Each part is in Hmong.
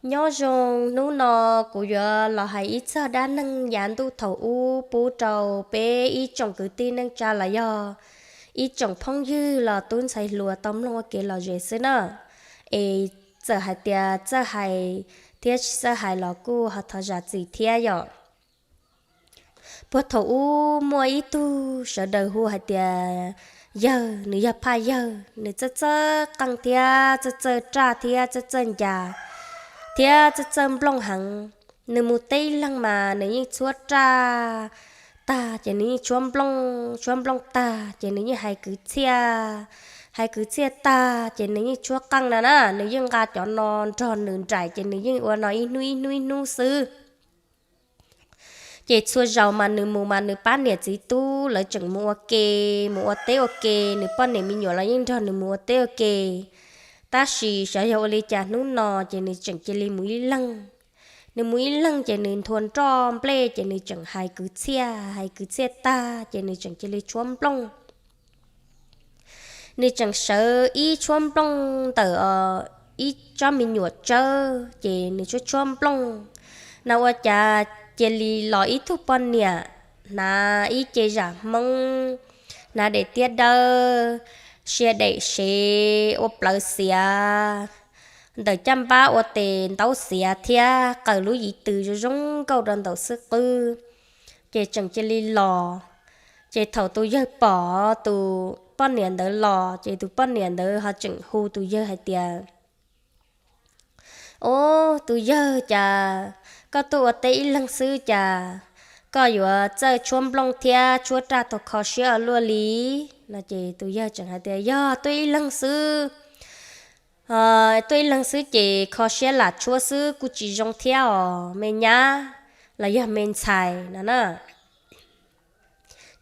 Nyob zoo, hnub no kuv yuav los hais ib txog dab neeg yav ntuj thaum ub pub rau peb ib tsoom kwv tij neej tsa los yog ib tsoom phooj ywg los tub ntxhais hluas tau mloog ua kev lom zem xwb na. Es txawm hais tias txawj hais thiab tsis txawj hais los kuj ho thov zam txim thiab yom. Puag thaum ub muaj ib tug sawv daws hu hais tias yawg, nws yog phaj yawg, nws txawj txawj qeej thiab txawj txawj raj thiab txawj txawj ncas thiab txawj txawj nplooj heev. Nws mus teb ib leeg mas nws yeej tshuab raj tag ces nws yeej tshuab nplooj, tshuab nplooj tag ces nws yeej hais kwv txhiaj, hais kwv txhiaj tag ces nws yeej tshuab qeej no na, nws yeej nqa cov no nrog nws nraim ces nws yeej ua no ib hnub ib hnub ib hnub xwb. Ces txhua zaus mas nws mus mas nws pab niam txiv tub lawv tseem mus ua ke, mus ua teb ua ke, nws poj niam me nyuam los yeej nrog nws mus ua teb ua ke. Tab sis xyov yog ua li cas hnub no ces nws tseem cia li mus ib leeg. Nws mus ib leeg ces nws nthua nroj nplej ces nws tseem hais kwv txhiaj, hais kwv txhiaj tag ces nws tseem cia li tshuab nplooj. Nws tseem sawv ib tshuab nplooj ntawm ib tsob me nyuam tsawb ces nws tshuab tshuab nplooj. No ua cas cia li los ib tug poj niam hnav ib ce zam Hmoob, hnav daim tiab dawb, sia daim sev ua plawv xiav, ntawm caj npab ua tes ntaub xiav thiab qaws lub yiv tws zoo zoo nkauj rau ntawm xwb qwb, ces tseem cia li los. Ces thaum tus yawg pom tus poj niam ntawd los ces tus poj niam ntawd ho tseem hu tus yawg hais tias, Ub, tus yawg, cas koj tuaj ua teb ib leeg xwb cas koj yuav txawj tshuab nplooj thiab tshuab raj tau kho siab ua luaj li? No ces tus yawg tseem hais tias, Yog tuaj ib leeg xwb, tuaj ib leeg xwb ces kho siab lam tshuab xwb kuj tsis zoo thiab os me nyab los yog me ntxhais no na.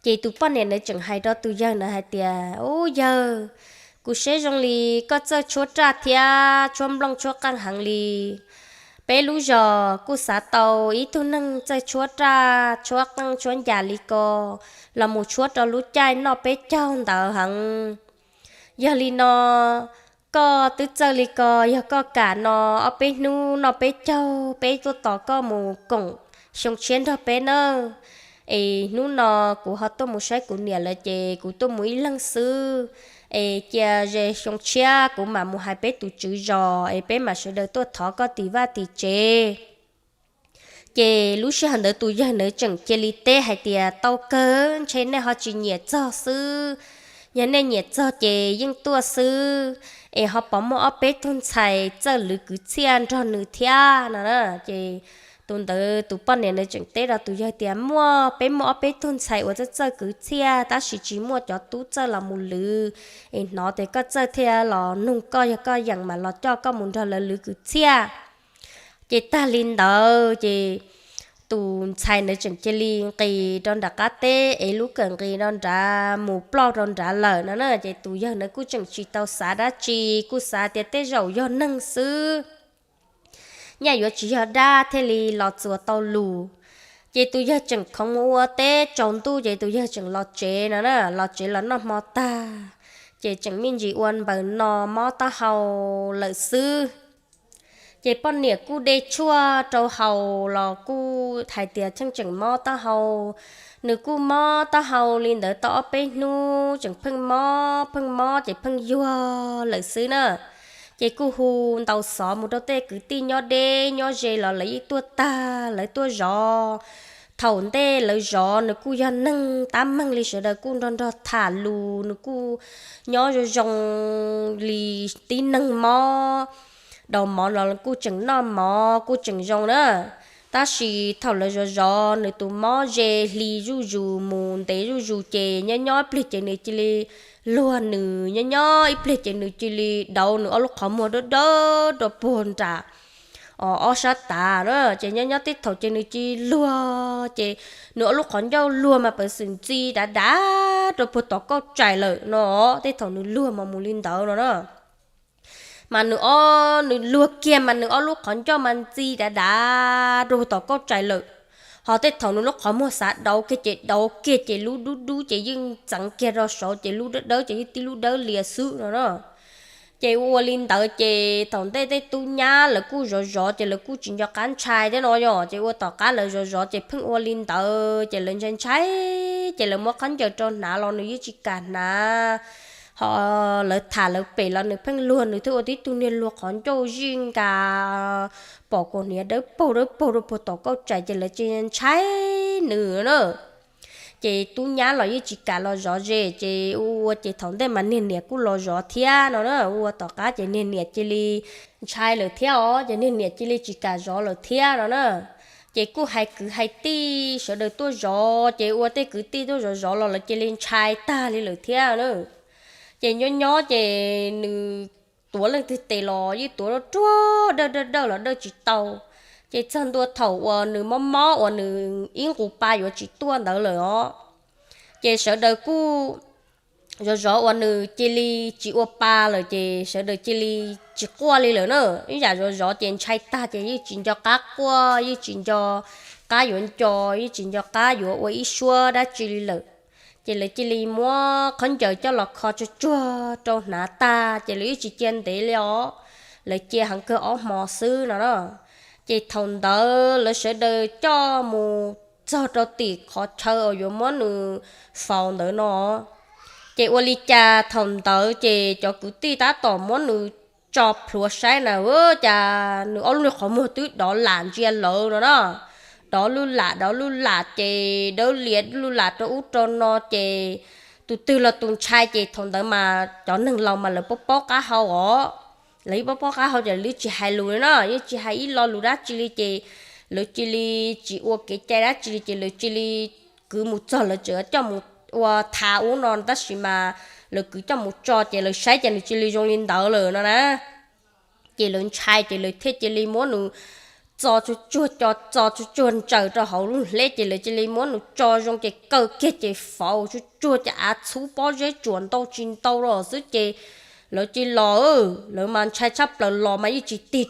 Ces tus poj niam ntawd tseem hais rau tus yawg ntawd hais tias, Ub yawg, kuv saib zoo li koj txawj tshuab raj thiab tshuab nplooj tshuab qeej heev li. Peb lub zos kuj xav tau ib tug neeg txawj tshuab raj tshuab qeej tshuab ncas li ko los mus tshuab rau lub caij noj peb caug ntawd heev. Yog li no, koj twb txawj li ko, yog koj kam no ob peb hnub noj peb caug peb tuaj tos koj mus koom xyoo tshiab nrog peb nawb. Es hnub no kuv ho tuaj mus saib kuv niam lawm ces kuv tuaj mus ib leeg xwb. Es cia ze xyoo tshiab kuv mam mus hais peb tus tswv zos es peb mam sawv daws tuaj thov koj tim vaj tim tsev. Ces lub sij hawm ntawd tus yawg ntawd tseem cia li teb hais tias, Tau kawg, ntshe nej ho tsis nyiam txog xwb. Yog nej nyiam txog ces yeej tuaj xwb, es ho pom muaj ob peb tug ntxhais txawj lwv kwv txhiaj nrog nws thiab no na. Ces tus ntawd tus poj niam ntawd tseem teb rau tus yawg tias, Muaj, peb muaj ob peb tug ntxhais uas txawj txawj kwv txhiaj tab sis tsis muaj cov tub txawj los mus lwv. Es hnov tias koj txawj thiaj los nug koj, yog koj yeem mam los coj koj mus nrog lawv lwv kwv txhiaj. Ces tag li ntawd ces tus ntxhais ntawd tseem cia li nqis rau nram qab teb es lub kawm nqis rau nrad mus ploj rau nrad lawm no na. Ces tus yawg ntawd kuj tseem tsis tau xav dab tsi, kuj xav tias tej zaum yog neeg xwb. Nyaj yuav tsis yog dab thiaj li los txuas tau lus. Ces tus yawg tseem khoov mus ua teb tsaus ntuj ces tus yawg tseem los tsev no na, los tsev los noj hmo tag, ces tseem me ntsis ua npaws no mob taub hau lawm xwb. Ces poj niam kuj de tshuaj rau haus los kuj hais tias tseem tseem mob taub hau. Nws kuj mob taub hau li ntawd tau ob peb hnub tseem pheej mob pheej mob ces pheej yuag lawm xwb na. Ces kuj hu ntaus xov mus rau tej kwv tij nyob deb nyob ze los lawv yeej tuaj tag, lawv tuaj zov. Thaum ntej lawv zov nws kuj yog neeg tab meeg li sawv daws kuj nrog nrog tham lus, nws kuj nyob zoo zoo li tib neeg mob. Daus mov los kuj tseem noj mov kuj tseem zoo na. Tab sis thaum lawv zov zov nws tus mob ze hli zuj zus mus ntev zuj zus ces nyob nyob ib pliag ces nws cia li luag, nws nyob nyob ib pliag ces nws cia li dauv nws ob lub qhov muag dawb dawb rau puag nram ob sab tav na. Ces nyob nyob tej thaum ces nws cia li luag ces nws ob lub qhov ncauj luag mas pawv xwm ntxi dav dav rau puag tom kauj tsaig lawm no. Tej thaum nws luag mas mus li ntawd no na. Mas nws ob, nws luag kiag mas nws ob lub qhov ncauj mas ntxi dav dav rau puag tom kauj tsaig lawm. Ho tej thaum nws lub qhov muag xav dauv kiag ces dauv kiag ces lub dub dub ces yeej txeev kiag rau saud ces lub dawb dawb ces yeej tib lub dawb lias xwb no na. Ces ua ua li ntawd ces thaum ntej tej tub nyab lawv kuj zov zov ces lawv kuj tsis nco qab ntshai thiab no yom, ces ua tom qab lawv zov zov ces pheej ua li ntawd ces lawv ntshai ntshai, ces lawv muab khaub ncaws rau hnav los nws yeej tsis kam hnav. Ho lawv tham lawv pem los nws pheej luag, nws thiaj ua tib tug niag luag qhov ncauj zij nkas, pom kaus hniav dawb paug dawb paug rau puag tom kauj tsaig ces lawv ntshai nws na. Ces tub nyab los yeej tsis kam los zov ze, ces ua ua ces thaum ntej mas niag niam kuj los zov thiab no na, ua tom qab ces niag niam cia li ntshai lawm thiab os, ces niag niam cia li tsis kam zov lawm thiab no na. Ces kuj hais kwv hais tij sawv daws tuaj zov, ces ua tej kwv tij tuaj zov zov los lawv cia li ntshai tag li lawm thiab na. Ces nyob nyob ces nws tuav leej twg tes los yeej tuav ruaj ruaj, dawj dawj dawj los dawj tsis tau. Ces txog ntua thaum uas nws mob mob uas nws ib nqus pa yuav tsis tuaj ntawd lawm os, ces sawv daws kuj zov zov uas nws cia li tsis ua pa lawm ces sawv daws cia li tsis quaj li lawm na. Ib yam zov zov ces ntshai tag ces yeej tsis nco qab quaj, yeej tsis nco qab yuav nco, yeej tsis nco qab yuav ua ib suab dab tsi li lawm. Ces lawv cia li muab khaub ncaws coj los kho tsuag tsuag rau hnav tag ces lawv yeej tsis cia ntev li os, lawv cia heev kawg ob hmo xwb no na. Ces thaum ntawd lawv sawv daws coj mus txog rau tim qhov chaw uas yuav muab nws faus ntawd no. Ces ua li cas thaum ntawd ces cov kwv tij tab tom muab nws tso plhuav saib na, cas nws ob lub qhov muag twb dov lam ntsia lawv no na. Dov lub lam, dov lub lam ces dawb lias lub lam rau ub rau no ces tus twg los tus ntshai ces thaum ntawd mas cov neeg laus mas lawv paub paub qab hau os. Lawv yeej paub paub qab hau ces lawv tsis hais lus li na, yeej tsis hais ib lo lus dab tsi li ces lawv cia li tsis ua kev cai dab tsi li ces lawv cia li kwv mus txog lawv tseem coj mus ua thav ub no tab sis mas lawv kwv coj mus tso ces lawv saib ces nws cia li zoo li ntawd lawm no na. Ces lawv ntshai ces lawv thiaj cia li muab nws txo tsuag tsuag, co txo tsuag tsuag ntsaws rau hauv lub hleb ces lawv cia li muab nws tso zoo ces kaw kiag ces faus tsuag tsuag ces av txhub pob zeb tsuas ntau tsis ntau los xwb ces lawv cia li los. Lawv mas ntshai tshaj plaws los mas yeej tsis tig,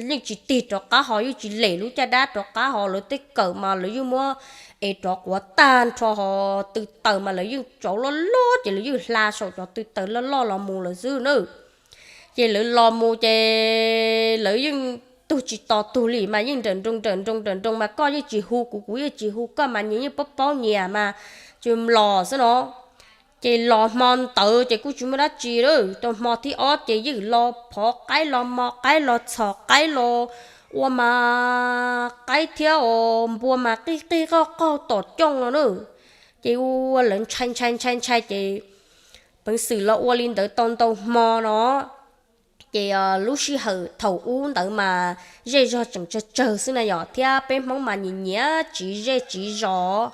yeej tsis tig rov qab ho yeej tsis lem lub caj dab rov qab ho lawv tej kawm mas lawv yeej muab es rov quav tag nrho ho tw taws mas lawv yeej tsauv loj loj ces lawv yeej hla saum cov tw taws loj loj los mus lawm xwb na. Ces lawv los mus ces lawv yeej tug tsis tos tug li mas yeej nrawm nroos nrawm nroos nrawm nroos mas koj yeej tsis hu kuv, kuv yeej tsis hu koj mas nyias yeej paub paub nyias mas tsis los xwb no. Ces los hmo ntawd ces kuj tsis muaj dab tsi lawm, rau hmo thib ob ces yeej los phov qaib los mos qaib los txhos qaib los ua mas qaib thiab os npua mas qij qij qoj qaug tom cooj no na. Ces ua lawv ntshai ntshai ntshai ntshai ces peev xwm los ua li ntawd tau ntau hmo no. Ces lub sij hawm thaum ub ntawd mas zej zog tseem tsawg tsawg xwb na yom, thiab peb Hmoob mas nyiam nyiam tsiv zej tsiv zos,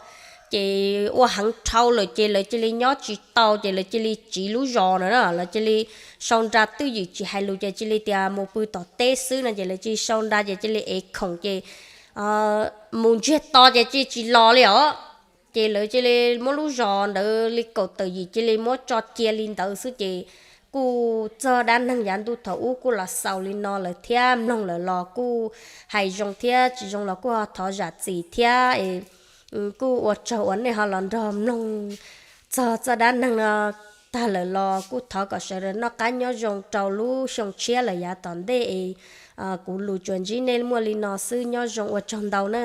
ces ua heev dhau lawm ces lawv cia li nyob tsis tau ces lawv cia li tsiv lub zos no na, lawv cia li sau nra twj ywm tsis hais lus ces cia li tias mus pw tom teb xwb no ces lawv cia li sau nra ces cia li ev khoom ces mus ntsiag to ces cia li tsis los li os. Ces lawv cia li muab lub zos ntawd li kaum tawm yim cia li muab tso cia li ntawd xwb ces kuj txog dab neeg yav ntuj thaum ub kuj los xaus li no lawm thiab, mloog lawm los kuj hais zoo thiab tsis zoo los kuj ho thov zam txim thiab. Kuj ua tsaug uas nej ho los nrog mloog txog txoj dab neeg no tag lawm los kuj thov kom sawv daws noj qab nyob zoo rau lub xyoo tshiab lawm yav tom ntej es kuv lus tsuas ntsib nej muaj li no xwb, nyob zoo ua tsaug ntau na.